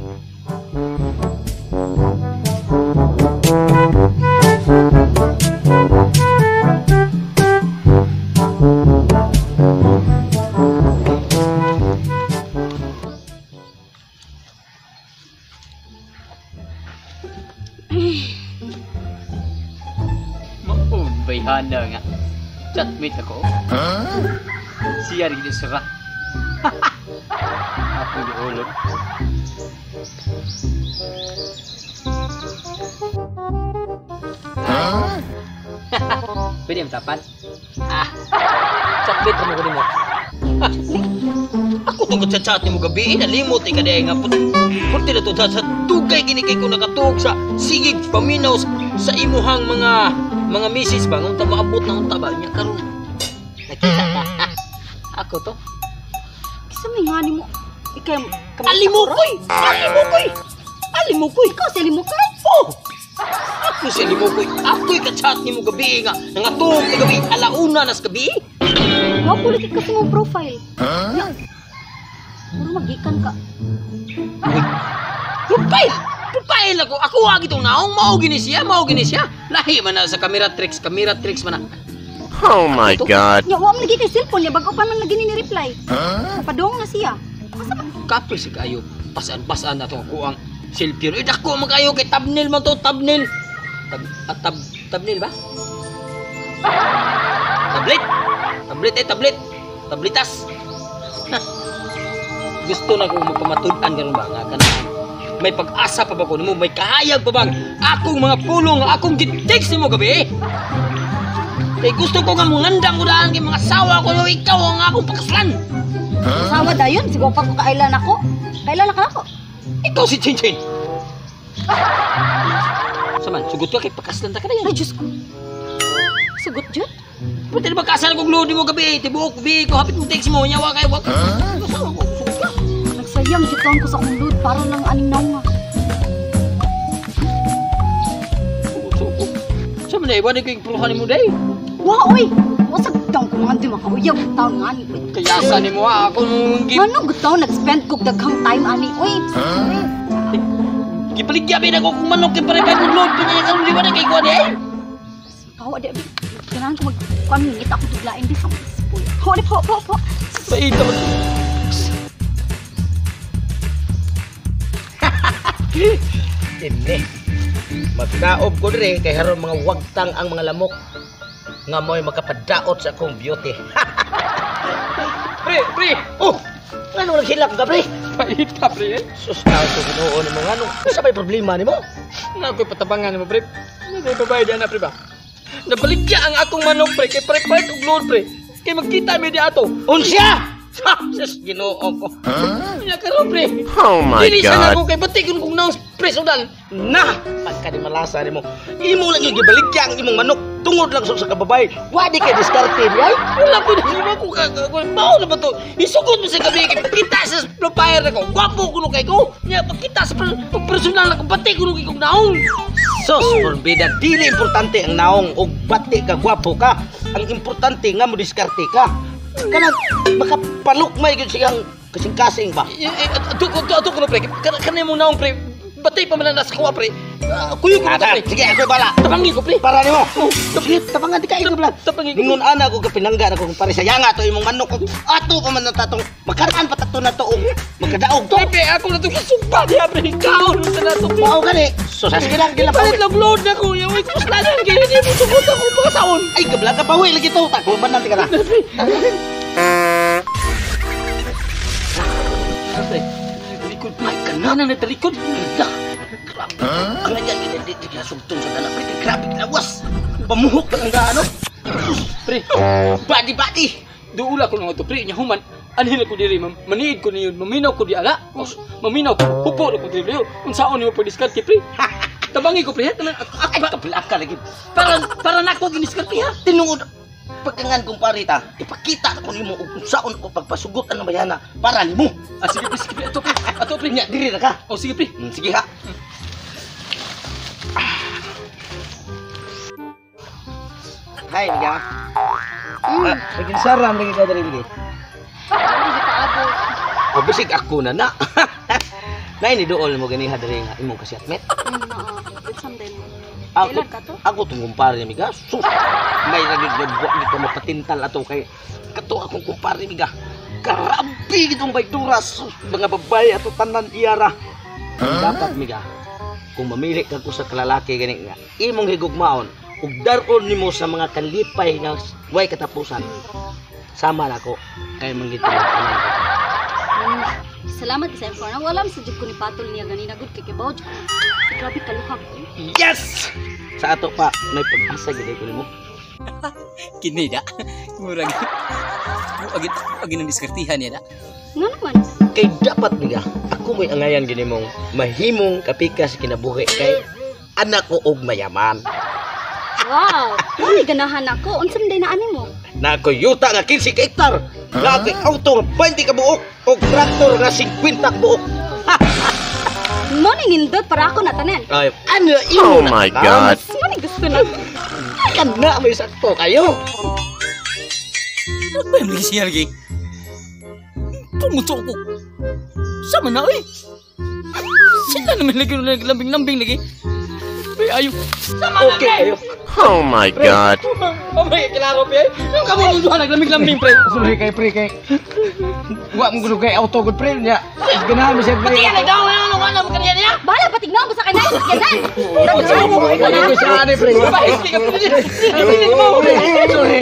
Maumbayhana nga. Chatmate ako. Huh? Siya rin sira. Ako ni ulot. Huh? Pwede ang tapan? Ah. Chatmate mo ko nimo. Ako tungkol sa chat nimo gabi, nalimot ka dahil nga puti na to sa dugay gini kay ko nakatuog sa sigig paminaw sa imuhang mga misis ba unta maabot na unta ba nya karon nakita ka. Ako to kisa may nga nimo ikay alimukoy alimukoy alimukoy ikaw si alimukoy. Oh, ako si alimukoy. Ako'y ka-chat nimo gabi nga nangatuog ka gabi alauna nas gabi. Wa ko lagi kasi mong profile. Huh? Mura magikan ka. Uy, profile! Profile ako. Ako agi itong naong. Mao gini siya, mao gini siya. Lahi man na sa camera tricks man na. Oh my God. Ya, wa man lagi kay cellphone niya bago pa man lagi ni reply. Huh? Padong na siya. Asa man? Kapoy si kayo. Pasan-pasan na to ako ang selfie. Uy, dako man kayo kay thumbnail man to, thumbnail. Thumbnail ba? Tablet. Tablet eh, tablet. Tablitas. Gusto na kong magpamatud-an karon ba nga kanang may pag-asa pa ba ko nimo, may kahayag pa bang akong mga pulong akong gitext nimo gabi. Kay gusto ko nga mangandam ko daan kay mga asawa ko, ikaw ang akong pakaslan. Asawa dayon siguro pa ko kailan ako. Kailan ka ako? Ikaw si Chinchin. Saman sugot ka kay pakaslan ta ka dayon. Ay Diyos ko. Sugot jud? Pwede na magkasal kong load mo gabi, tibuok gabi ko hapit mo text mo nya wa kay wa. Asawa ko sugot ka. Nagsayang jud ko sa akong load para lang aning naong. Sa man iwan ko yung pruhan nimo day. Wa oy, wa sa taon ko mga di makauyab taon nga ni. Kaya sa nimo ako nung Ano gud nag-spend kog daghang time ani oy. Gipaligya ba nako kung manok kay pare kay load pa niya karon liwan kay ko day. Kawa di abi. Kailangan ko mag kuan ngita ako tuglain di sa spoil. Ho po po po. Paita man. Tindi. Magkaob ko dire kay haron mga wagtang ang mga lamok nga mo'y makapadaot sa akong beauty. Pre, pre. Oh, ngano naghilak ka pre? Paita pre. Sus ka to Ginoo nimo ngano? Unsa may problema nimo? Na ako'y patabangan nimo pre. May babae diyan na pre ba? Nabaligya ang akong manok pre kay pre part og load pre. Kay magkita mi di ato. Unsya? Sus Ginoo ko. Nya karon pre. Oh my Dili God. sa ako kay batikon kong naong personal. Na, pagka di malasa nimo. Imo lang yung gibaligya ang imong manok tungod lang sa kababay. Wa di kay diskarte di ay. Wala ko na nimo ko mao na ba to? Isugot mo sa gabi kay pagkita sa profile nako. Gwapo kuno kay ko. Nya pagkita sa personal nako batikon kay kong naong. Sos, porbida dili importante ang naong og bati ka gwapo ka. Ang importante nga mo diskarte ka. Kanang makapalukmay gyud siyang kasing-kasing ba. Ato ko pre. Kanang mo naong pre. Batay pa man na sa kuha pre. Kuyo ko pre. Sige, ako bala. Tabangi ko pre. Para nimo. Oh, sige, tabangan di kayo blan. Tabangi ko. Ningon ana ko kapinangga ako kung pare sayanga to imong manok. Ato pa man na tatong makaraan pa tato na to og makadaog to. Pre, ako na to kisugba diha pre. Kaon sa nato. Mao gani. So sige lang gila palit lang load na ko. Yaw ikuslanan kay hindi mo sugot ako pagkasaon. Ay gabla ka pawi lagi to. Takuban natin ka na. Pre, talikod pre. Ay kanana na talikod. Grabe. Ang ganyan gini di sugtong sa dana pre. Grabe lawas. Pamuhok pa lang gaano. Pre, body body. Duula ko nga to pre nya human. Anhin ako diri ma'am. Maniid ko niyon, maminaw ko di ala. Maminaw ko. Hupo ko diri. Unsaon nimo pagdiskarte pre? Tabangi ko pre. Ay kablaka lagi. Para nako giniskarte ha. Tinuod pagkangan kong parita, ipakita ko nimo og unsaon ko pagpasugot ang bayana para nimo. Ah, sige pre, sige pre. Ato pre. Ato pre. Nya diri ra ka. Oh sige pre. Sige ha. Hay, niya. Naging saram lagi ka diri lagi. Ay, O bisig ako na na. Nay ni duol mo ganiha diri nga imong kasiyatmet. Naa. With some din. Ako, Kailan ka to? ako tong kumpare miga. Sus, may ragid nga buwa gid ka mapatintal ato kay kato akong kumpare miga. Grabe gid ang baydura, sus, mga babae ato tanan iyara. Dapat miga, kung mamili ka ko sa kalalaki gani nga imong higugmaon ug dar-on nimo sa mga kalipay nga way katapusan. Sama na ko kay manggit ko. Salamat sa inform. Wala man sa jud ko ni patol niya ganina gud kay kibaw jud ko. Grabe kaluhak ko. Yes! Sa ato pa may pag-asa gid ko nimo. Kini da. Murag. Agit agin ang diskartihan niya da. Nga naman. Kay dapat niga, ako mo'y angayan gini mong mahimong kapika sa kinabuhi kay anak ko og mayaman. Wow. Mao ganahan ako. Unsa man day na ani mo? Na ako'y yuta nga 15 ka hektar, na ako'y auto nga 20 ka buok, og traktor nga 50 ka buok. Mo ni nindot para ako na tanan. Ay, ano imo Oh my God. Mo ni gusto na. Kana may sakto kayo. Nagbayam lagi siya lagi. Pumuto ko. Sama na oy. Sila naman lagi lambing-lambing lagi. Pre, ayo. Sama na Okay kayo. Oh my God. Oh my klaro pre. Yung kamo mong duha naglambing-lambing pre. Sorry kay pre kay. Wa mo gusto kay auto gud pre nya. Ganahan mo siya pre. Kaya nagdaw na ano ano kaniya niya. Bahala patignan mo sa kanay sakyanan. Ko sa ani pre. Bahis ka pre. Sige mo. Sorry.